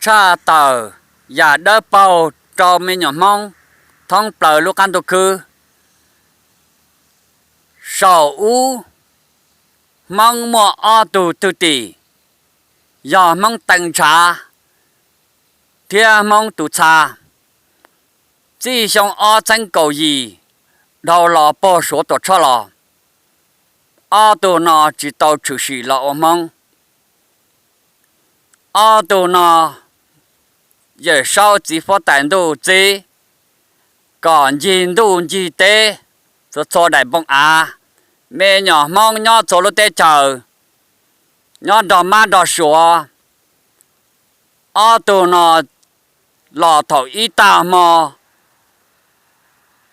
tshaj tawm yam dawb paug rau me nyuam Hmoob thoob plaws lub qab ntuj khwb. Saum ub, Hmoob muaj ob tug thwj tim, yog Hmoob Tee Ntshav thiab Hmoob Tus Txha. Txij xyoo ob txheeb kaum yim dhau los puag Suav Tuam Tshoj los, ob tug no tsis tau tshwm sim los ua Hmoob. Ob tug no Yawm Saub txiv huab tais ntuj txib kom ncig ntuj ncig teb, txhua txhua daim npoo av, me nyuam Hmoob nyob txhua lub teb chaws, nyob nrog mab nrog suav. Ob tug no los thaum ib tag hmo,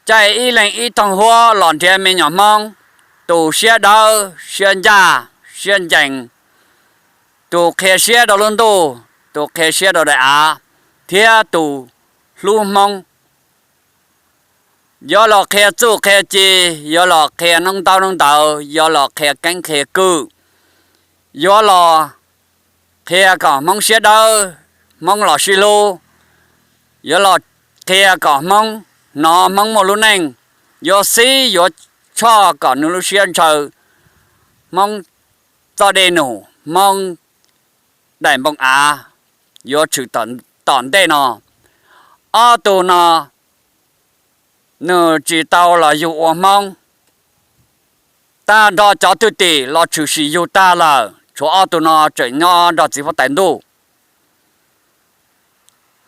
caij ib leeg ib thooj huab los nrhiav me nyuam Hmoob, tus siab dawb siab ncaj siab ncees, tus qhia siab rau lub ntuj, tus qhia siab rau daim av, thiab tus hlub Hmoob. Yuav los qhia txuj qhia ci, yuav los qhia noob ntaub noob ntawv, yuav los qhia keeb qhia kwm, yuav los qhia kom Hmoob siab dawb, Hmoob los sib hlub, yuav los qhia kom Hmoob hnov Hmoob muaj lub neej, yuav xib yuav tshoj kom nws lub siab ntshaw Hmoob txoj dej num, Hmoob daim npoo av yuav tshwm tom ntej no. Ob tug no nws tsis tau los yug ua Hmoob, tag nrho cov thwj tim los tshwm sim yug tag lawm, tshuav ob tug no tseem nyob nrog txiv huab tais ntuj.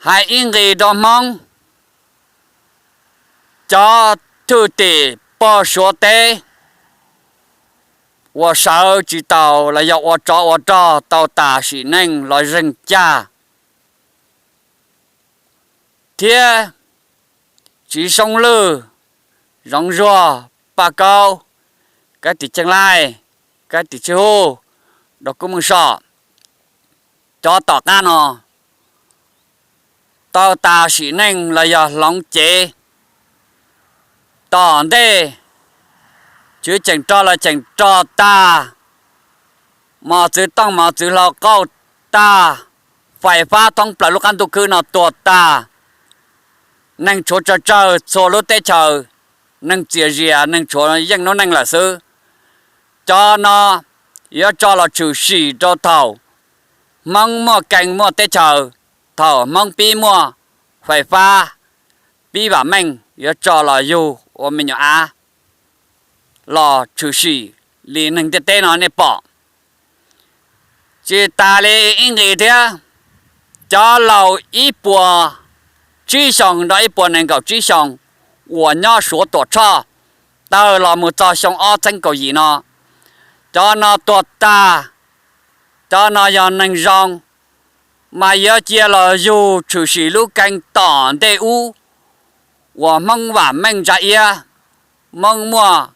Hais ib nqis rau Hmoob, cov thwj tim puag Suav teb uas sawv tsis taus los yog ua tsov ua rog tau tas sim neej los zeeg cag, thiab Tsis Soob Lwj, Zoov Zuag, Paj Kaub, Kab Tim Ceeb Laij, Kab Tim Tswj Huj, Dau Kub Meej Soj, cov tom qab no tau tas sim neej los yog hloov cev. Tom ntej tswv cheem rog los cheem rog tag, mos txwv tooj mos txwv hlau qauj tag, fais fab thoob plaws lub qab ntuj khwb no tuag tag. Neeg tshuav tsawg tsawg txhua lub teb chaws, neeg txias zias, neeg tshuav yeej noob neej lawm xwb. Cov no yuav tso los tshwm sim rau thaum Hmoob muaj kees muaj teb chaws, thaum Hmoob pib muaj fais fab, pib vam meej, yuav tso los yug ua me nyuam av los tshwm sim li neeg ntiaj teb no nej pom. Tsis tas li ib nqis thiab, cov laus ib puas tsib xyoos rau ib puas nees nkaum tsib xyoos uas nyob Suav Tuam Tshoj tawg los mus txog xyoo ob txheeb kaum yim no, cov no tuag tag. Cov no yog neeg zoo, mas yuav cia los yug tshwm sim lub keeb tom ntej ub uas Hmoob vam meej ntsa iab, Hmoob muaj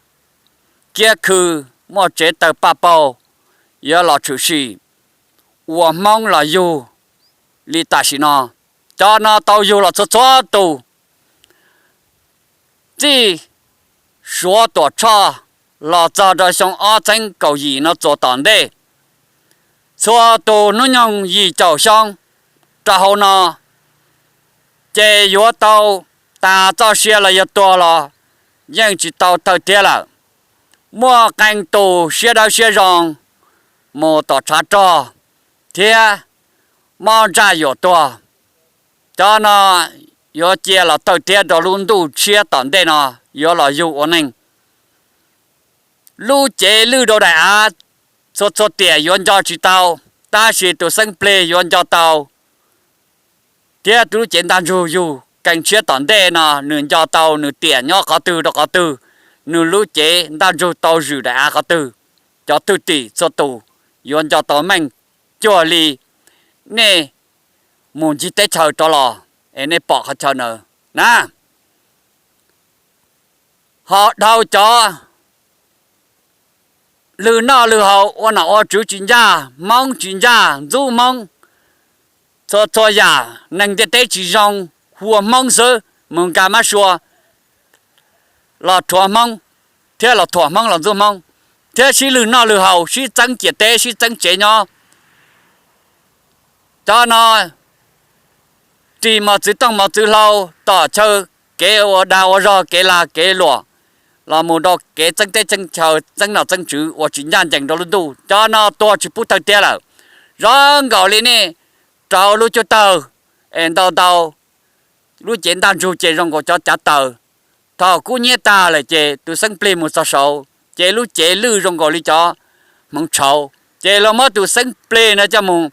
kiab khw, muaj tsev taw paj paug, yuav los tshwm sim ua Hmoob los yug li tam sim no. Cov no tau yug los txhua txhua tus, txij Suav Tuam Tshoj los txog rau xyoo ob txheeb kaum yim no txuas tom ntej, txhua tus hnub nyoog yim caum xyoo rau hauv no, ces yuav tau tas txoj sia los yog tuag los yeej tsis tau thawj thiab lawm. Muaj qee tus siab dawb siab zoo mus tom tshav rog thiab mob ntsaj yuam tuag. Cov no yuav cia los thawj thiab rau lub ntuj tshiab tom ntej no yuav los yug ua neeg. Lub cev lwj rau daim av txhua txhua tiam yuav nco tsis tau, tab sis tus xeeb plig yuav nco tau, thiab tus lub cev ntaj ntsug yug kees tshiab tom ntej no nws nco tau nws tiam nyob qhov twg rau qhov twg, nws lub cev ntaj ntsug tau zwm daim av qhov twg. Cov thwj tim txhua tus yuav nco tau meej cuag li nej mus ncig teb chaws rov los es nej pom qhov chaw ntawd na. Ho dhau cov lwm noj lwm haus, ua nom ua tswv tsis ncaj, Hmoob tsis ncaj, ntxub Hmoob, txhua txhua yam neeg ntiaj teb tsis zoo, hu ua Hmoob xwb, mus nkag mab sua los rhuav Hmoob, thiab los thuam Hmoob los ntxub Hmoob, thiab sib lwm noj lwm haus, sib txeeb ciam teb, sib txeeb tsev nyob. Cov no ris mos txwv tooj mos txwv hlau, tom chaw kev ua dag ua zog, kev lag kev luam, los mus rau kev txeeb teb txeeb chaw, txeeb nom txeeb tswv uas tsis ncaj ncees rau lub ntuj. Cov no tuag tsis pub thawj thiab lawm. Zoo nkaus li nej rauv lub cuab tawg es ntau ntau lub cev ntaj ntsug ces zoo nkaus cov cav taws. Thaum kub hnyiab tag lawm ces tus xeeb plig mus txog saud ces lub cev lwj zoo nkaus li cov hmoov tshauv, ces luag muab tus xeeb plig no coj mus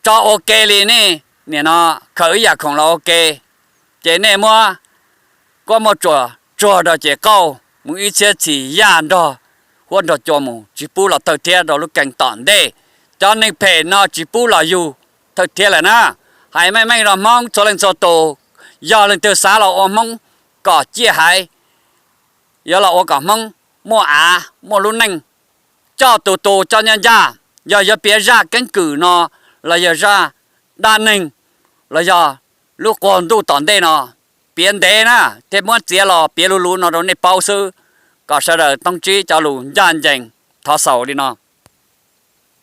tso ua ke li nej, nim no khaws ib yam khoom los ua ke, ces nej muab kuab muaj tsuas tsuag rau ces qauj mus ib txhiab txhis yaj nrog huab nrog cua mus, tsis pub los thawj thiab rau lub keeb tom ntej. Cov neeg phem no tsis pub los yug thawj thiab lawm na. Hais meej meej rau Hmoob txhua leej txhua tus, yog leej twg xav los ua Hmoob kom ciaj haiv, yuav los ua kom Hmoob muaj av muaj lub neej, coj tus tus coj ncaj ncaj. Yog yuav piav zaj keeb kwm no los yog zaj dab neeg los yog lub quag ntuj tom ntej no, piav ntev na, thiaj muab txiav los piav luv luv no rau nej paub xwb, kom sawv daws toob tsib cov lus ncaj ncees. Thov xaus li no.